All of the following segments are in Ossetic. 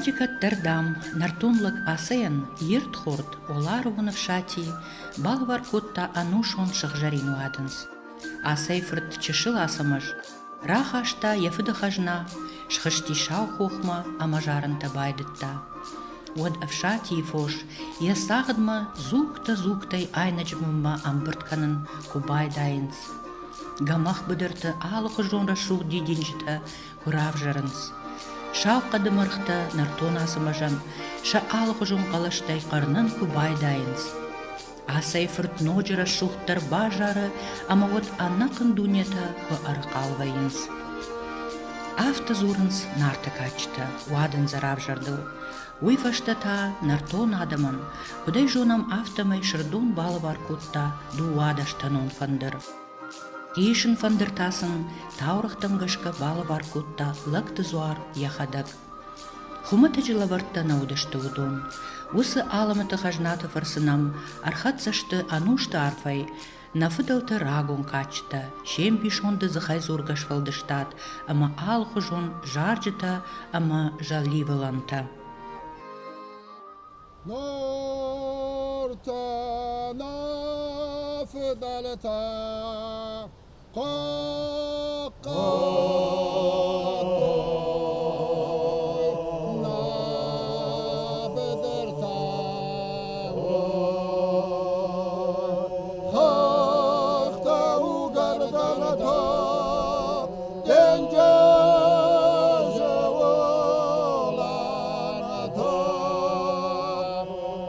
Раджы кӕддӕр, дам, нӕртон лӕг Ацӕйӕн йе рдхорд Оларовы Ӕфсати балӕвар кодта ӕнусон сыгъзӕрин уадындз. Ацӕйы фырт чысыл Ацӕмӕз рахаста йӕ фыды хӕзна, схызти Сау хохмӕ ӕмӕ зарынтӕ байдыдта. Уӕд Ӕфсатийы фос йӕ цагъдмӕ дзугтӕ-дзугтӕй айнӕджы бынмӕ ӕмбырд кӕнын куы байдайынц. Гӕмӕх быдырты алыхуызон рӕсугъд дидинджытӕ куы равзӕрынц. Сау хъӕды мӕргътӕ нӕртон Ацӕмӕзӕн сӕ алыхуызон хъӕлӕстӕй хъӕрнын куы байдайынц. Ацӕйы фырт ноджы рӕсугъддӕр базары ӕмӕ уӕд ӕнӕхъӕн дунетӕ куы ӕрыхъал вӕййынц. Афтӕ дзурынц Нарты кадджытӕ уадындзы равзӕрдыл. Уый фӕстӕ та нӕртон адӕмӕн, куыд ӕй зонӕм, афтӕмӕй Сырдон балӕвар кодта дыууадӕстӕнон фӕндыр. Исын фӕндыр та сын таурӕгътӕм гӕсгӕ балӕвар кодта Лӕгты дзуар йӕхӕдӕг. Хуымӕтӕджы лӕвӕрттӕ нӕ уыдысты уыдон. Уыцы алӕмӕты хӕзнаты фӕрцы нӕм ӕрхӕццӕ сты ӕнусты арфӕй нӕ фыдӕлты рагон кадджытӕ, се мбисонды дзыхӕйдзургӕ сфӕлдыстад ӕмӕ алыхуызон зарджытӕ ӕмӕ зӕливылӕнтӕ. Нартӕ, нӕ фыдӕлтӕ, хъахъхъӕдтой нӕ быдыртӕ. Хӕхтӕ, угӕрдӕнтӕ, денджызы уылӕнтӕ.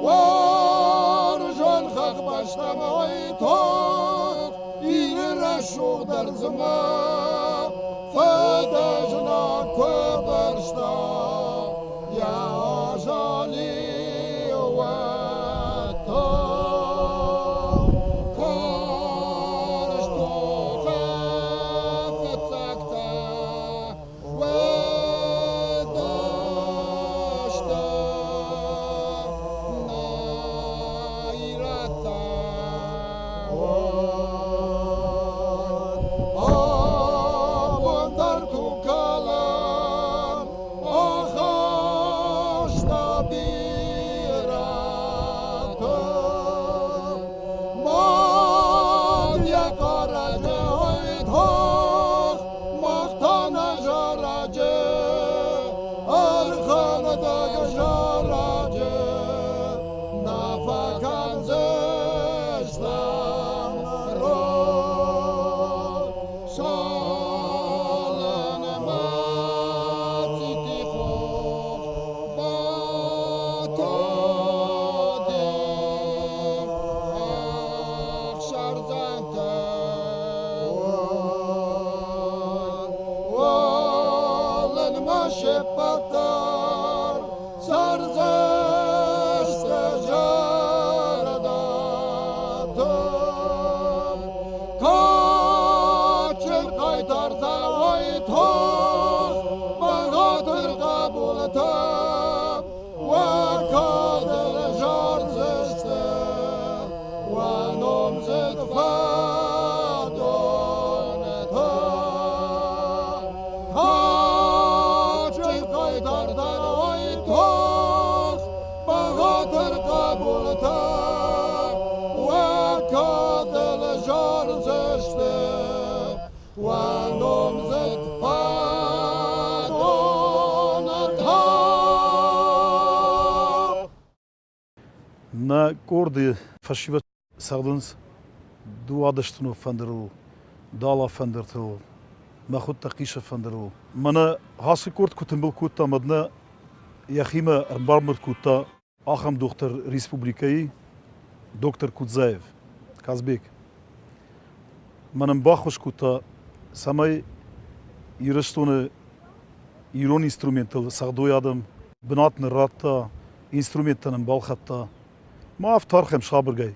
Уарзон хӕхбӕстӕм уайтагъд Иры рӕсугъд ӕрдзмӕ фыдызнаг куы бырста йӕ азалиуӕттӕ. Карз тохы фыццӕгтӕ уыдысты нӕ ирӕттӕ. Абон дӕр тугкалӕн ахаста бирӕтӕ. Мад йӕ хъарӕджы тох мах та нӕ зарӕджы, ӕрхӕндӕг зарӕджы нӕ фӕкӕндзыстӕм рох. Цалынмӕ цъити хох батади, ӕхсӕрдзӕнтӕ Уалынмӕ се ппӕт дӕр цӕрдзысты зӕрдӕты. Кадджын хъайтартӕ уайтагъд бӕгъатыр хъӕбултӕ уӕ кадыл зардзысты, уӕ номдзыд фӕдонтӕ. Кадджын хъайтартӕ уайтагъд бӕгъатыр хъӕбултӕ уӕ кадыл зардзысты, уӕ номдзыд фӕдонтӕ. Нӕ къорды фӕсивӕд цӕгъдынц дыууадӕстӕнон фӕндырыл, дала фӕндыртыл, мӕхуыдтӕ хъисы фӕндырыл. Мӕнӕ ацы къорд куы тымбыл кодта, уӕд нӕ йӕхимӕ ӕрбамбырд кодта ахӕм дохтыр республикӕйы, доктор Кудзаев, Казбек. Мӕнӕн баххуыс кодта, цӕмӕй Ирыстоны ирон инструменттыл цӕгъдой адӕм, бынат нын радта, инструменттӕ нын балхӕдта. Ма афтӕ архайӕм сабыргай.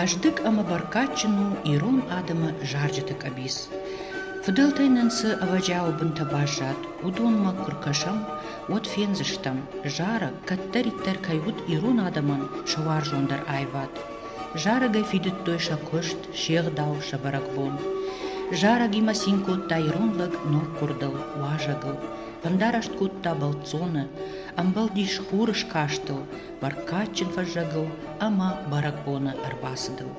Хъӕздыг ӕмӕ бӕркадджын у ирон адӕмы зарджыты къӕбиц. Фыдӕлтӕй нын цы ӕвӕджиауы бынтӕ баззад, уыдонмӕ куы ркӕсӕм, уӕд фендзыстӕм, зарӕг кӕддӕриддӕр кӕй уыд ирон адӕмӕн сӕ уарзондӕр аивад. Зарӕгӕй фидыдтой сӕ куыст, се гъдау, сӕ бӕрӕгбон. Зарӕгимӕ цин кодта ирон лӕг ноггуырдыл, уазӕгыл, фӕндараст кодта бӕлццоны, ӕмбӕлдис хуры скастыл, бӕркадджын фӕззӕгыл ӕмӕ бӕрӕгбоны ӕрбацыдыл.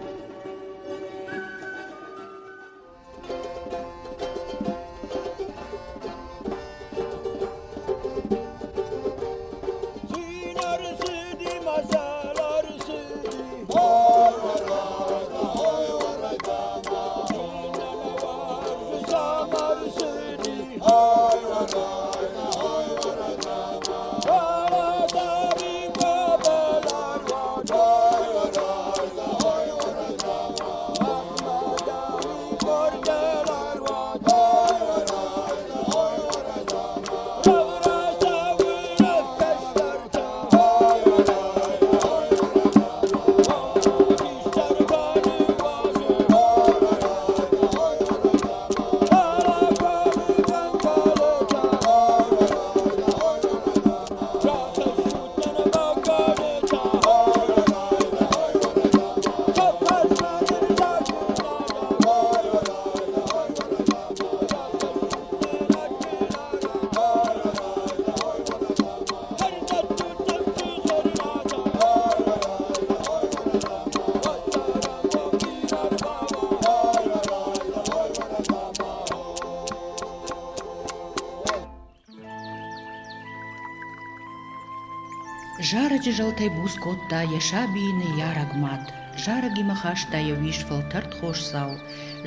Зарӕджы зӕлтӕй буц кодта йӕ сабийы ныййарӕг мад. Зарӕгимӕ хаста йӕ уис фӕлтӕрд хосдзау,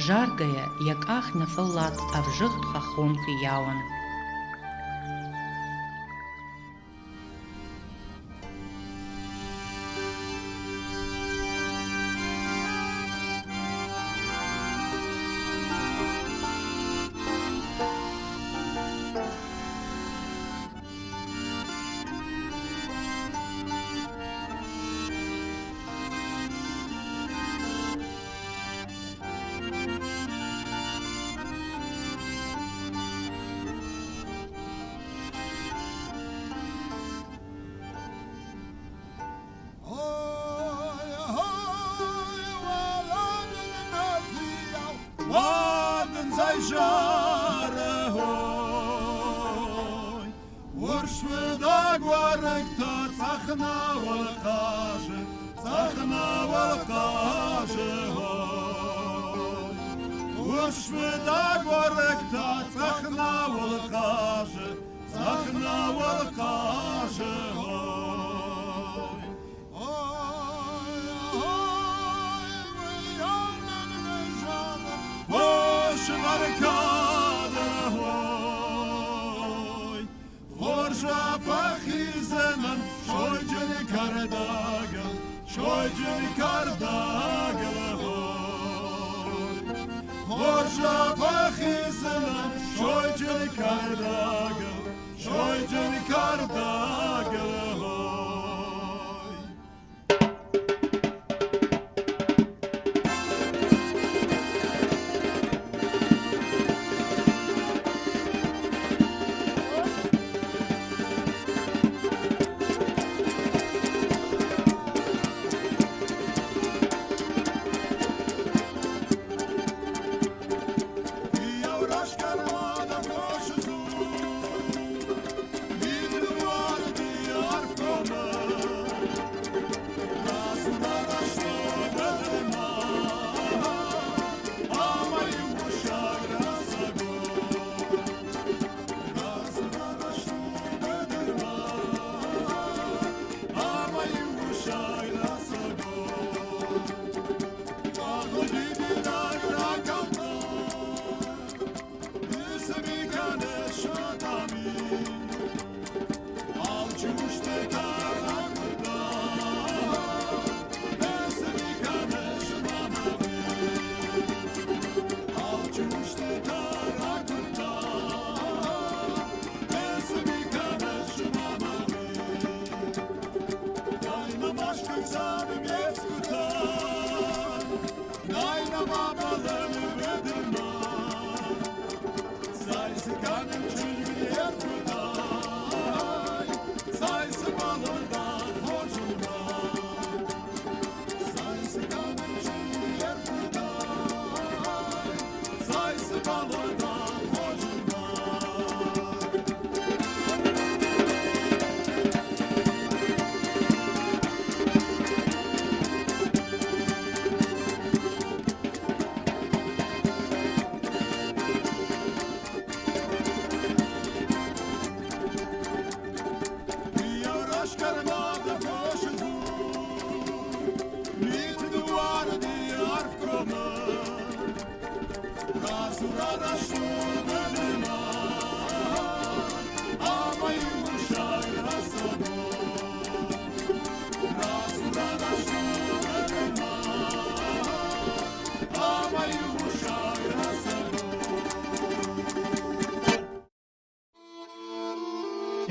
заргӕйӕ йӕ къах нӕ фӕллад ӕвзыгъд хӕххон фыййауӕн. Урсвӕндаг уӕрыкк цъӕх науыл хъазы, цъӕх науыл хъазы, ой. Урсвӕндаг уӕрыкк цъӕх науыл хъазы, цъӕх науыл хъазы, ой. Сойджын кӕрдӕгыл, хорз фӕхизынӕн, сойджын кӕрдӕгыл, сойджын кӕрдӕгыл.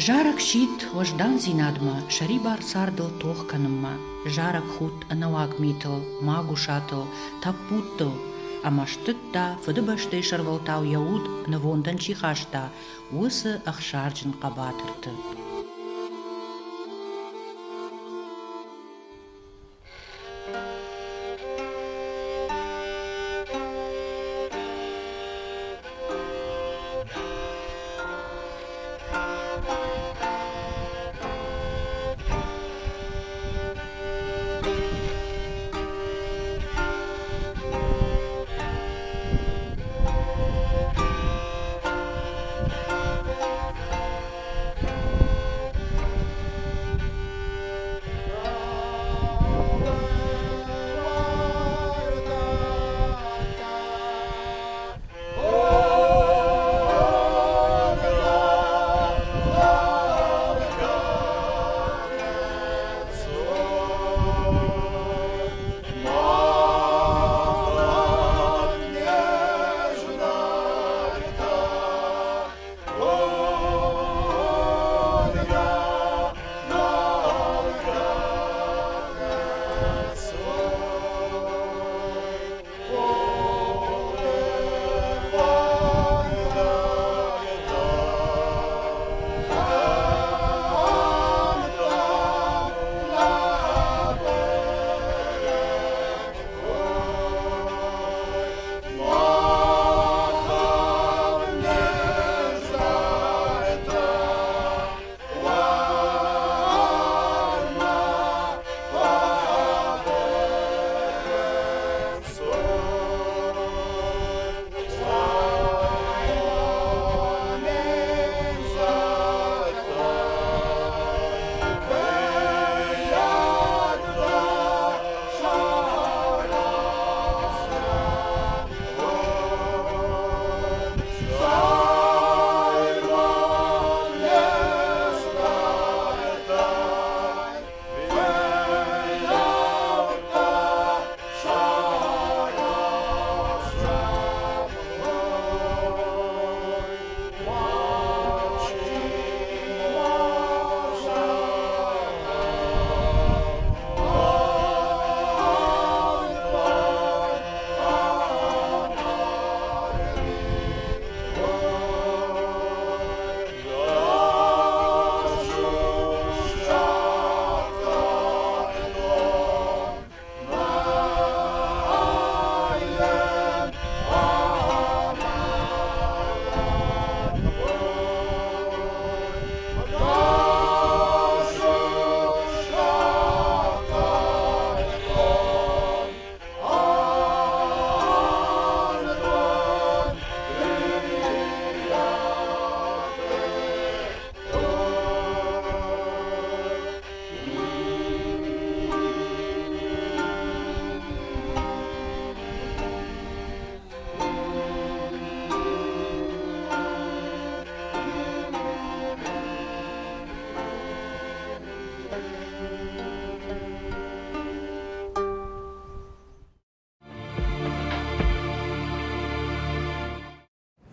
Зарӕг сидт уӕздандзинадмӕ, сӕрибар цардыл тох кӕнынмӕ. Зарӕг худт ӕнӕуаг митыл, магусатыл, тӕппудтыл ӕмӕ стыдта, Фыдыбӕстӕйы сӕрвӕлтау йӕ уд нывондӕн чи хаста, уыцы ӕхсарджын хъӕбатырты.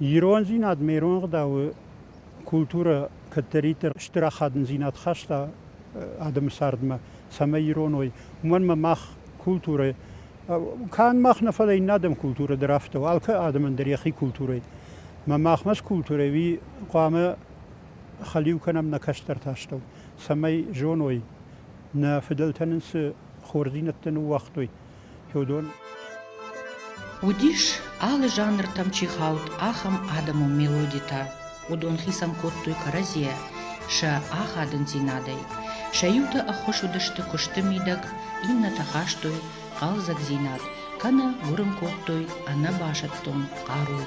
Ирондзинад ме ирон ӕгъдауы культурӕ кӕддӕриддӕр стыр ахадындзинад хаста адӕмы цардмӕ, цӕмӕй ирон уой. Уымӕн ӕмӕ мах культурӕ, канд мах нӕ, фӕлӕ иннӕ адӕм культурӕ дӕр афтӕ у, алкӕй адӕмӕн дӕр йӕхи культурӕ. Мӕ махмӕ цы культурӕ, уый хъуамӕ хӕлиу кӕнӕм нӕ кӕстӕрты астӕу, цӕмӕй зоной, нӕ фыдӕлтӕ нын цы хорздзинӕдтӕ ныууагътой, уыдон. Уыдис, алы жанртӕм чи хауд, ахӕм адӕмон мелодитӕ. Уыдон хицӕн кодтой кӕрӕдзийӕ сӕ ахадындзинадӕй. Сӕ иутӕ ӕххуыс уыдысты куысты мидӕг, иннӕтӕ хастой хъӕлдзӕгдзинад кӕнӕ гуырын кодтой ӕнӕбасӕттон хъару.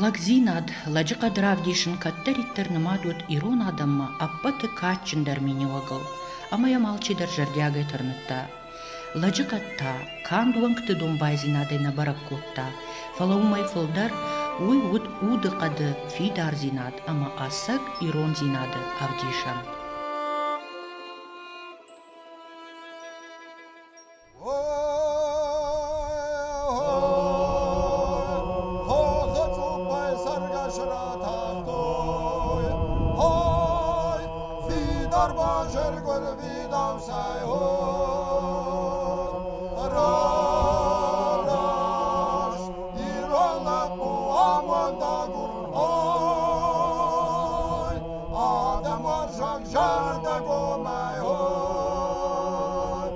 Лӕгдзинад, лӕджыхъӕд равдисын кӕддӕриддӕр нымад уыд ирон адӕммӕ ӕппӕты кадджындӕр миниуӕгыл, ӕмӕ йӕм алчидӕр зӕрдиагӕй тырныдта. Лӕджыхъӕд та канд уӕнгты домбайдзинадӕй нӕ бӕрӕг кодта, фӕлӕ уымӕй фылдӕр уый уыд удыхъӕды фидардзинад ӕмӕ ӕцӕг ирондзинады ӕвдисӕн. Хохы цъуппӕй цӕргӕс ратахтой, Ой, фидар базыргуыр видауцӕй, Рараст ирон лӕппу амондагур, Ой, адӕмуарзаг зӕрдӕгомӕй, Ой,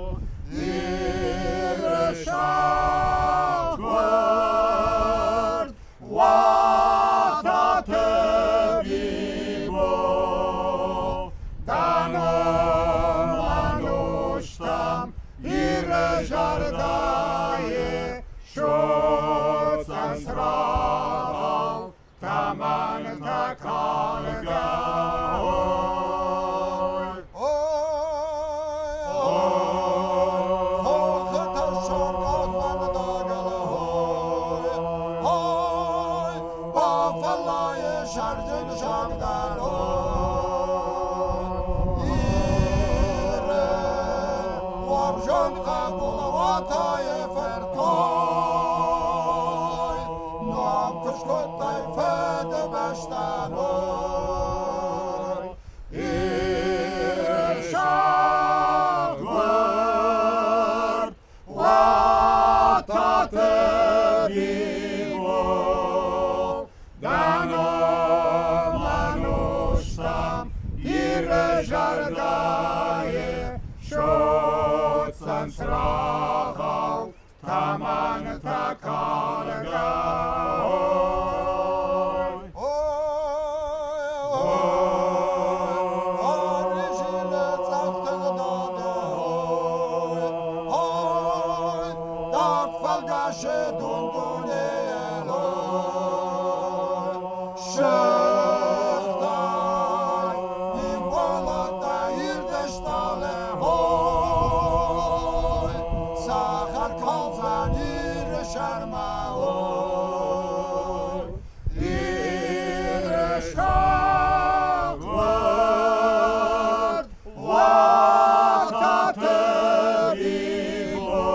Иры сахъгуырд Уататы Бибо, дӕ ном ӕнустӕм Иры зӕрдӕйы судздзӕн цырагъау, тӕмӕнтӕ калгӕ. Хохы тӕссар къахвӕндагыл ой, бафӕллайы сӕрджын сагдар. Иры уарзон хъӕбул Уатайы фырт ой, Ном куы скодтай Фыдыбӕстӕн, ой, Иры саггуырд Уататы Бибо, дӕ ном ӕнустӕм Иры зӕрдӕйы судздзӕн цырагъау, тӕмӕнтӕ калгӕ. Фӕлгӕсы дун-дунейыл сыгъдӕг Бимболатӕ ирдыстӕлы ой, цӕхӕр калдзӕн Иры сӕрмӕ ой. Иры сагъуырд Уататы Бибо,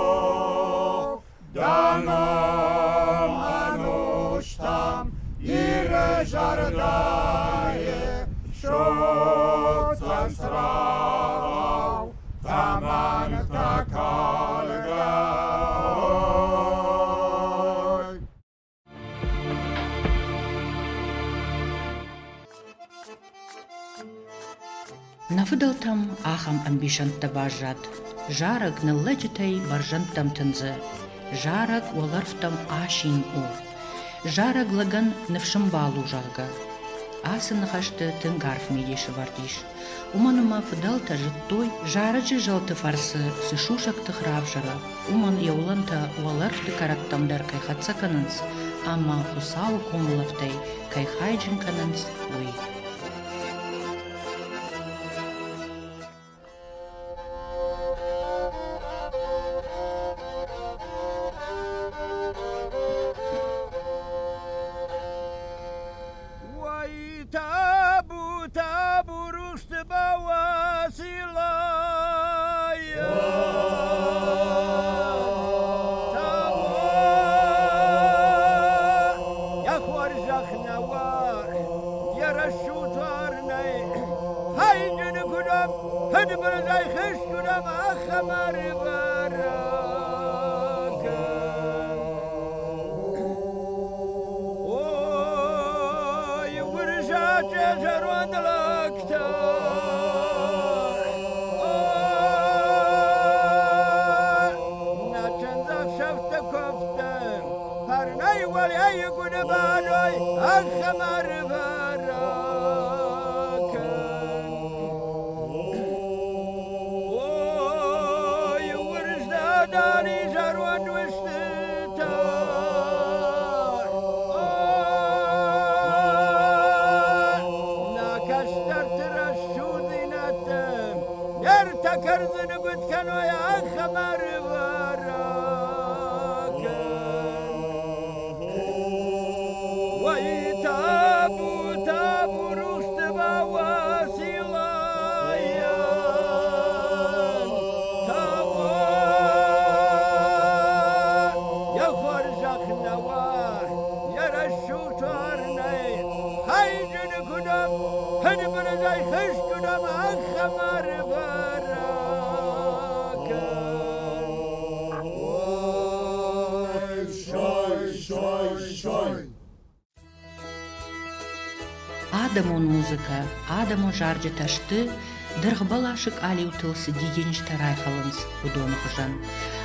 дӕ ном ӕнустӕм Иры зӕрдӕйы судздзӕн цырагъау, тӕмӕнтӕ калгӕ. Нӕ фыдӕлтӕм ахӕм ӕмбисӕндтӕ баззад: зарӕг ныллӕджытӕй бӕрзӕндтӕм тындзы, зарӕг уӕлӕрвтӕм асин у, зарӕг лӕгӕн ныфсымбал у, зӕгъгӕ. Ацы ныхӕсты тынг арф мидис ӕвӕрд ис, уымӕн ӕмӕ фыдӕлтӕ зыдтой, зарӕджы зӕлты фӕрцы цы сусӕг тых равзӕры, уымӕн йӕ уылӕнтӕ уӕлӕрвты кӕрӕттӕм дӕр кӕй хӕццӕ кӕнынц ӕмӕ Хуыцауы комулӕфтӕй кӕй хайджын кӕнынц, уый. Уай, табу, табу, рухсты бауацилай. Табу, йӕ хорзӕх нӕ уа, йӕ рӕсугъд фарнӕй хайджын куынӕм, фыдбылызӕй хызт куынӕм, ахӕм ӕрвӕрӕг. Ой, уырзаджы зӕронд лӕгтӕ! Нӕ чындзӕхсӕвты куывдты фӕрнӕй уӕлейы гуырбаной ахӕм ӕрвӕрӕг. Ой, уырздадали зӕронд устытӕ! Адӕмон музыкӕ, адӕмон зарджытӕ сты, дыргъбӕласы къалиутыл цы дидинджытӕ райхӕлынц, уыдоны хуызӕн,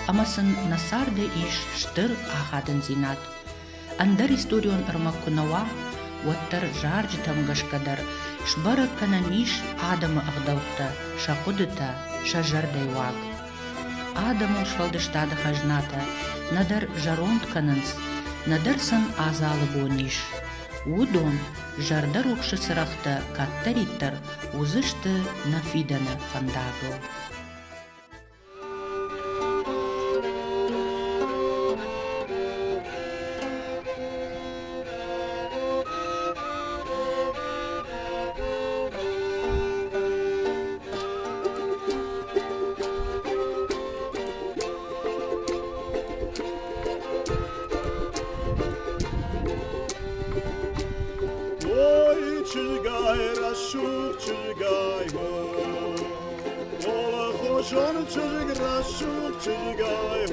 ӕмӕ сын нӕ царды ис стыр ахадындзинад. Ӕндӕр историон ӕрмӕг куы нӕ уа, уӕддӕр зарджытӕм гӕсгӕ дӕр сбӕрӕг кӕнӕн ис адӕмы ӕгъдӕуттӕ, сӕ хъуыдытӕ, сӕ зӕрдӕйы уаг. Адӕмон сфӕлдыстады хӕзнатӕ нӕдӕр зӕронд кӕнынц, нӕдӕр сын адзалы бон ис. Уыдон зӕрдӕрухсы цырӕгътӕ кӕддӕриддӕр уыдзысты нӕ фидӕны фӕндагыл. Ой, чызгай, рӕсугъд чызгай, Олахозон чызг, рӕсугъд чызгай,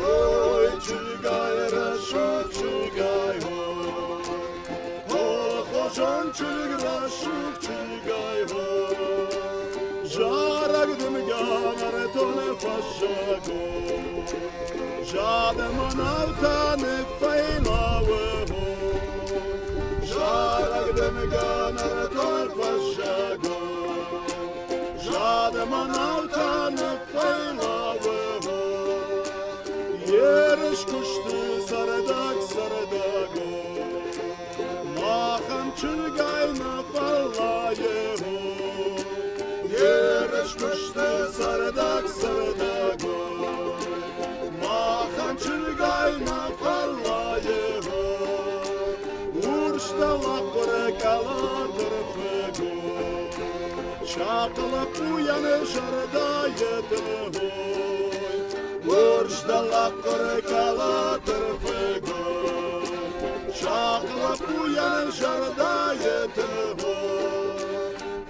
Ой, чызгай, рӕсугъд чызгай, Олахозон чызг, рӕсугъд чызгай, Зарӕг дымгӕ нӕртон фӕззӕгон, Зады мӕнӕутӕ ныффӕйлауы. Зарӕг дымгӕ нӕртон фӕззӕгон, Зады мӕнӕутӕ ныффӕйлауы. Ерыс куысты цӕрдӕг цӕрдӕгон, Махӕн чызгай нӕ фӕллайы. Ерыс куысты цӕрдӕг цӕрдӕгон, Махӕн чызгай нӕ фӕллайы. Урс дӕллагхъуыры кӕлӕты рфыгон, Сахъ лӕппуйӕн зӕрдӕйы тыхой. Урс дӕллагхъуыры кӕлӕты рфыгон, Сахъ лӕппуйӕн зӕрдӕйы тыхой.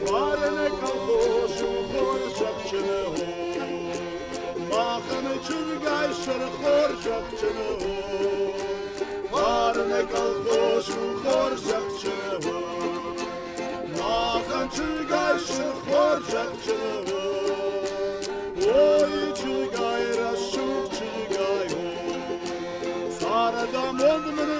Фарны колхоз у хорзӕхджын хо, Махӕн чызгай сыр хорзӕхджын хо. Фарны колхоз у хорзӕхджын хо, Махӕн чызгай сыр хорзӕхджын хо. Ой, чызгай, рӕсугъд чызгай, о, Цардамонд мын.